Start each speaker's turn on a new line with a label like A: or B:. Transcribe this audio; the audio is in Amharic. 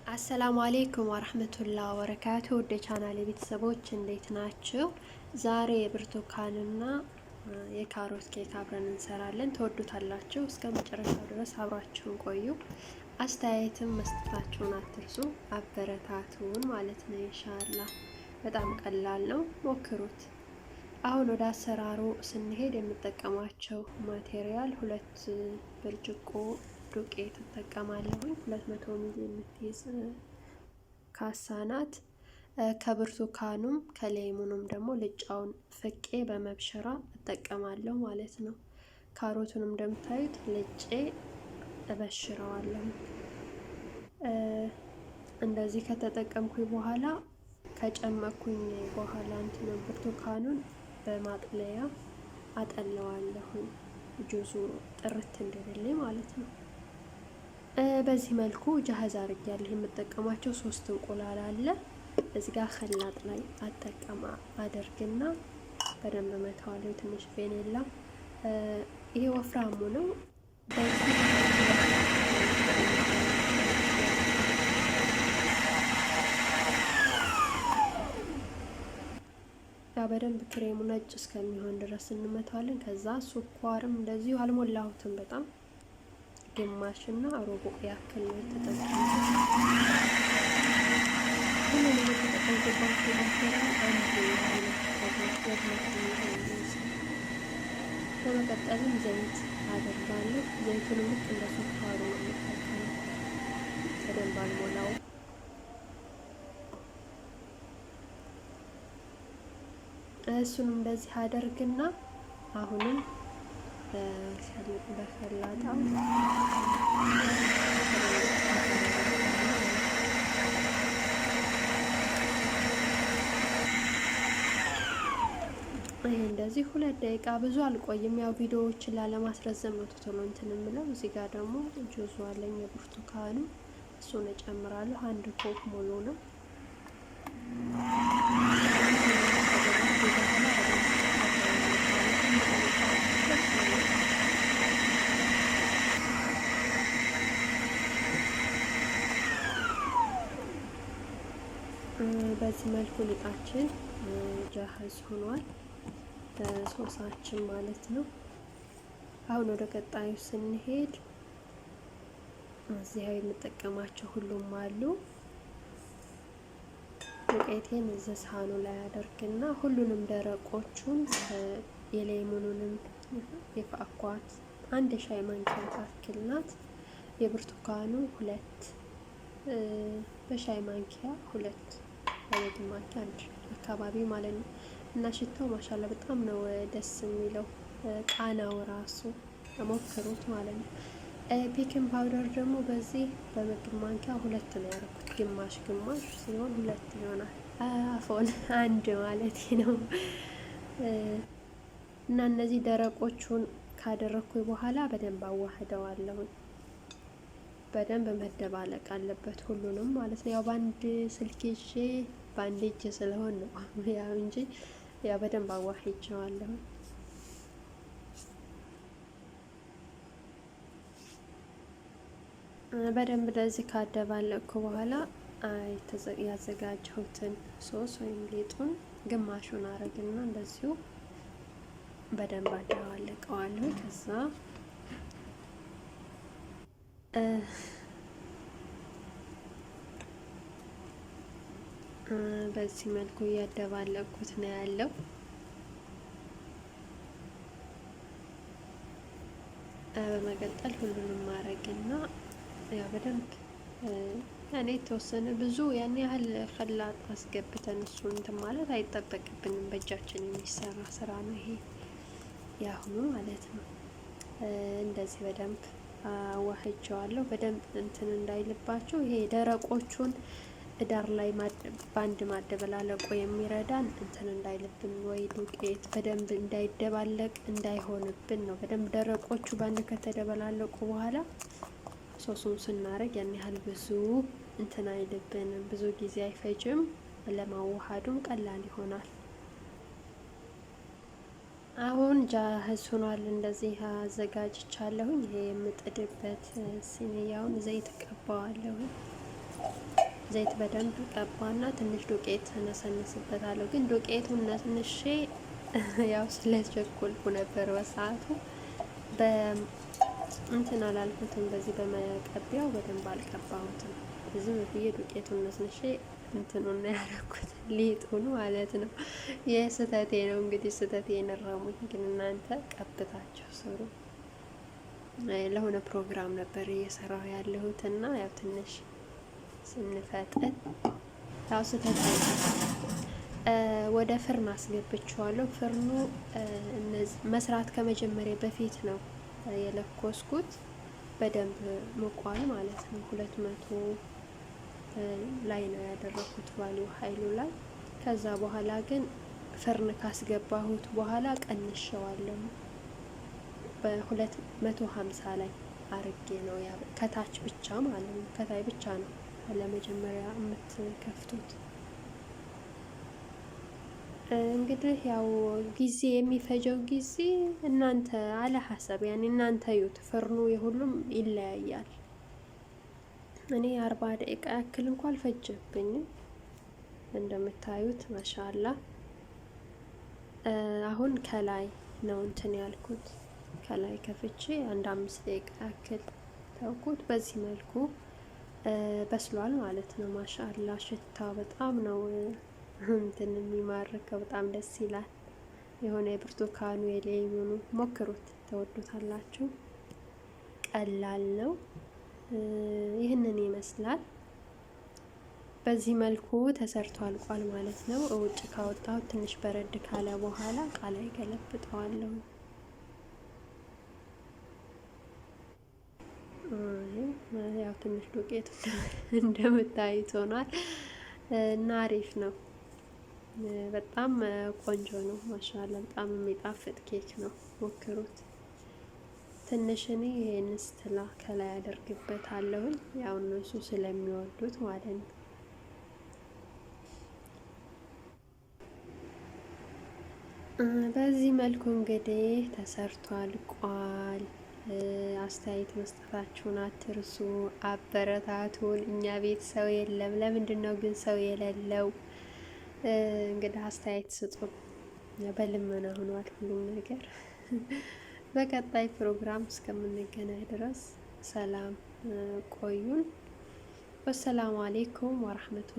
A: السلام عليكم ورحمة الله وبركاته። ወደ ቻናሌ ቤተሰቦች እንዴት ናችሁ? ዛሬ የብርቱካንና የካሮት ኬክ አብረን እንሰራለን። ትወዱታላችሁ። እስከ መጨረሻው ድረስ አብራችሁን ቆዩ። አስተያየትም መስጠታችሁን አትርሱ። አበረታቱን ማለት ነው። إن شاء الله በጣም ቀላል ነው፣ ሞክሩት። አሁን ወደ አሰራሩ ስንሄድ የምጠቀማቸው material ሁለት ብርጭቆ ዱቄት እጠቀማለሁኝ። 200 ሚሊ የምትይዝ ካሳ ናት። ከብርቱካኑም ከሌሙኑም ደግሞ ልጫውን ፍቄ በመብሸራ እጠቀማለሁ ማለት ነው። ካሮቱንም እንደምታዩት ልጬ እበሽረዋለሁ። እንደዚህ ከተጠቀምኩኝ በኋላ ከጨመኩኝ በኋላ እንትኑ ብርቱካኑን በማጥለያ አጠለዋለሁኝ ጁሱ ጥርት እንዲልልኝ ማለት ነው። በዚህ መልኩ جاهز አድርጌያለሁ። የምጠቀማቸው ሶስት እንቁላል አለ እዚህ ጋር خلاط ላይ አጠቀማ አደርግና በደንብ መተዋለሁ። ትንሽ ቬኔላ፣ ይሄ ወፍራሙ ነው። በደንብ ክሬሙ ነጭ እስከሚሆን ድረስ እንመተዋለን። ከዛ ስኳርም እንደዚሁ አልሞላሁትም በጣም ግማሽ እና ሩብ ያክል ነው የተጠቀምኩት። ሁሉንም የተጠቀምኩባቸው material አንድ አይነት 200። በመቀጠልም ዘይት አደርጋለሁ። ዘይቱንም ልክ እንደ ስኳሩ ነው የምጠቀመው። በደንብ አልሞላውም። እሱንም እንደዚህ አደርግና አሁንም በፈላጣው ይሄ እንደዚህ 2 ደቂቃ ብዙ አልቆይም። ያው ቪዲዮዎችን ላለማስረዘም ነው ቶሎ እንትን የምለው። እዚህ ጋር ደግሞ ጁዙ አለኝ የብርቱካኑ፣ እሱን እጨምራለሁ። አንድ ኮፕ ሙሉ ነው። በዚህ መልኩ ሊጣችን جاهز ሆኗል፣ ሶሳችን ማለት ነው። አሁን ወደ ቀጣዩ ስንሄድ እዚህ የምጠቀማቸው ሁሉም አሉ። ዱቄቴን እዚህ ሳህኑ ላይ አደርግና ሁሉንም ደረቆቹን የሌሙኑንም የፋኳት አንድ የሻይ ማንኪያ ታክል ናት። የብርቱካኑ ሁለት በሻይ ማንኪያ ሁለት በምግብ ማንኪያ አንድ አካባቢ ማለት ነው። እና ሽታው ما شاء الله በጣም ነው ደስ የሚለው ቃናው ራሱ ሞክሩት ማለት ነው። baking powder ደግሞ በዚህ በምግብ ማንኪያ ሁለት ነው ያደረኩት። ግማሽ ግማሽ ሲሆን ሁለት ይሆናል። አፎን አንድ ማለት ነው። እና እነዚህ ደረቆቹን ካደረኩኝ በኋላ በደንብ አዋህደዋለሁ። በደንብ መደባለቅ አለበት ሁሉንም ማለት ነው። ያው በአንድ ስልክ ይዤ በአንድ እጅ ስለሆን ነው ያው እንጂ ያው በደንብ አዋህጀዋለሁ። በደንብ ለዚህ ካደባለቅኩ በኋላ ያዘጋጀሁትን ሶስ ወይም ሊጡን ግማሹን አረግና እንደዚሁ በደንብ አደባለቀዋለሁ። ከዛ በዚህ መልኩ እያደባለቅኩት ነው ያለው። በመቀጠል ሁሉንም ማድረግና ያው በደንብ ያኔ የተወሰነ ብዙ ያን ያህል خلاط አስገብተን እሱ እንትን ማለት አይጠበቅብንም። በእጃችን የሚሰራ ስራ ነው ይሄ ያሁኑ ማለት ነው። እንደዚህ በደንብ አዋህጀዋለሁ። በደንብ እንትን እንዳይልባቸው ይሄ ደረቆቹን ዳር ላይ በአንድ ማደበላለቁ የሚረዳን እንትን እንዳይልብን ወይ ዱቄት በደንብ እንዳይደባለቅ እንዳይሆንብን ነው። በደንብ ደረቆቹ በአንድ ከተደበላለቁ በኋላ ሶሱን ስናረግ ያን ያህል ብዙ እንትን አይልብንም፣ ብዙ ጊዜ አይፈጅም። ለማዋሃዱም ቀላል ይሆናል። አሁን جاهز ሆኗል። እንደዚህ አዘጋጅቻለሁኝ። ይሄ የምጥድበት ሲኒያውን ዘይት ቀባዋለሁኝ። ዘይት በደንብ ቀባና ትንሽ ዱቄት እነሰንስበታለሁ። ግን ዱቄቱን ነስንሼ ያው ስለቸኮልኩ ነበር በሰዓቱ በእንትን አላልኩትም። በዚህ በመቀቢያው በደንብ አልቀባሁትም። ዝም ብዬ ዱቄቱን ነስንሼ እንትኑን ያደረኩት ሊጡን ማለት ነው። ይህ ስህተቴ ነው እንግዲህ ስህተቴን እረሙኝ። ግን እናንተ ቀብታችሁ ስሩ። ለሆነ ፕሮግራም ነበር እየሰራሁ ያለሁት እና ያው ትንሽ ስንፈጥን ያው ስህተት ወደ ፍርን አስገብቼዋለሁ። ፍርኑ መስራት ከመጀመሪያ በፊት ነው የለኮስኩት። በደንብ ሞቋል ማለት ነው። 200 ላይ ነው ያደረኩት value ሀይሉ ላይ። ከዛ በኋላ ግን ፍርን ካስገባሁት በኋላ ቀንሸዋለሁ። በ250 ላይ አርጌ ነው ከታች ብቻ ማለት ነው። ከታይ ብቻ ነው ለመጀመሪያ የምትከፍቱት። እንግዲህ ያው ጊዜ የሚፈጀው ጊዜ እናንተ አለ ሀሰብ ያኔ እናንተ ዩት ፍርኑ የሁሉም ይለያያል። እኔ 40 ደቂቃ ያክል እንኳ አልፈጀብኝም። እንደምታዩት ማሻላ። አሁን ከላይ ነው እንትን ያልኩት፣ ከላይ ከፍቼ አንድ 5 ደቂቃ ያክል ተውኩት። በዚህ መልኩ በስሏል ማለት ነው። ማሻላ ሽታ በጣም ነው እንትን የሚማርከው፣ በጣም ደስ ይላል። የሆነ የብርቱካኑ የሌሙኑ ሞክሩት፣ ተወዱታላችሁ። ቀላል ነው። ይህንን ይመስላል። በዚህ መልኩ ተሰርቶ አልቋል ማለት ነው። ውጭ ካወጣሁት ትንሽ በረድ ካለ በኋላ እቃ ላይ ገለብጠዋለሁ። ያው ትንሽ ዱቄት እንደምታዩት ሆኗል እና አሪፍ ነው። በጣም ቆንጆ ነው። ማሻአላ በጣም የሚጣፍጥ ኬክ ነው። ሞክሩት። ትንሽ እኔ ይሄን ስትላ ከላይ አደርግበታለሁኝ ያው እነሱ ስለሚወዱት ማለት ነው። በዚህ መልኩ እንግዲህ ተሰርቶ አልቋል። አስተያየት መስጠታችሁን አትርሱ። አበረታቱን። እኛ ቤት ሰው የለም። ለምንድን ነው ግን ሰው የሌለው? እንግዲህ አስተያየት ስጡ። በልመና ሆኗል ሁሉም ነገር። በቀጣይ ፕሮግራም እስከምንገናኝ ድረስ ሰላም ቆዩን። ወሰላሙ አሌይኩም ወራህመቱላ።